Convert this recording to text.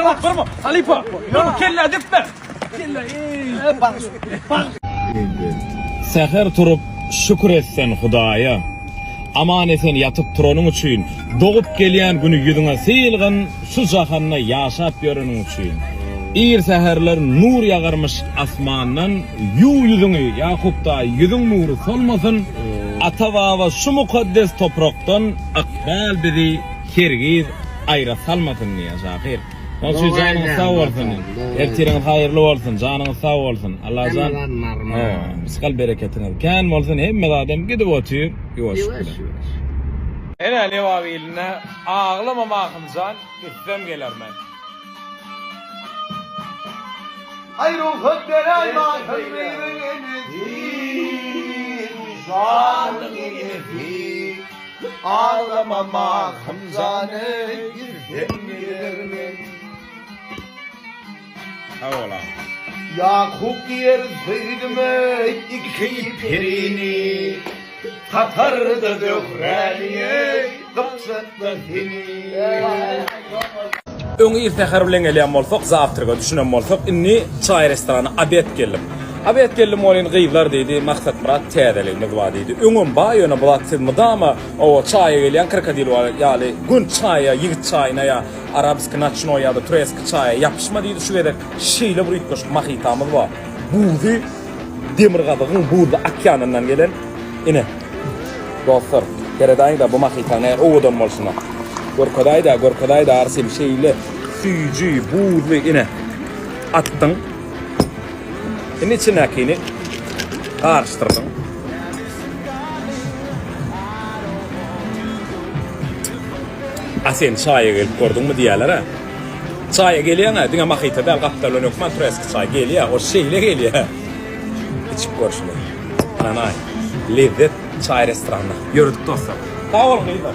Gyrma, gyrma. Halypa, gyrma, kellä depme. Kellä, eý. Bagyş, bagyş. Säher turup şükür et sen Hudaýa. Aman-esen ýatyp turanyň üçin, dogup gelýän güni ýüzüňe sylgyn şu jahanda ýaşap ýöreniň üçin. Ir säherler nur ýagarmyş asmandan, ýuw ýüzüňi, Ýakup daýy, ýüzüň nury solmasyn, ata-baba şu mukaddes toprakdan ykbal bizi hergiz aýra salmasyn diýýär şahyr. Şonuň üçin janyňyz sag bolsun. Ertiriňiz haýyrly bolsun. Janyňyz sag bolsun. Allajan rysgal bereketiňiz kän bolsun. Hemme zadam gidip otyr. Ýuwaş bilen. Ene Lebap iline aglama Mahymjan gitsem gelermen. Aý rugsat beräý Mahym gyzyň enesi, janyň enesi. Aglama Mahym jany gitsem gelermen. Sag bol aga. Ýakup diýer söýdüm eý iki perini. Tatarda Zöhräni eý Gypjakda seni. Öň ir säher bilen gelýän bolsak, zawtryga düşünen bolsak, indi çaý restorana obed geldim. Obed geldim welin gyzlar diýdi, Maksatmyrat täzeligimiz bar diýdi. Öňem bar ýöne bu zat siz mydama oba çaýa gelýän krokodil ýaly gün çaýa, ýigit çaýyna ýa arabski noçnoý ýa-da tureski çaýa ýapyşma diýdi. Şu gezek şeýle bir üýtgeşik mahitamyz bar. Buzy Demirgazygyň buzly okeanyndan gelen ine dostlar seredäýiňdä bu mahita nähili owadan bolşuna. Görkezäýdä, görkezäýdä Arsim şeýle süýji, buzly ine atdyň. Indi içindäkini garyşdyrdyň. A sen çaýa gelip gördüňmi diýýärler-ä. Çaýa gelýäň-ä, diňe mahita däl, gapdal bilen hökman tureski çaý gelýär, o şeýle gelýär. Içip gör şuny. Ynanaý, lezzet çaý restoranda. Ýöredik dostlar. Sag boluň gyzlar.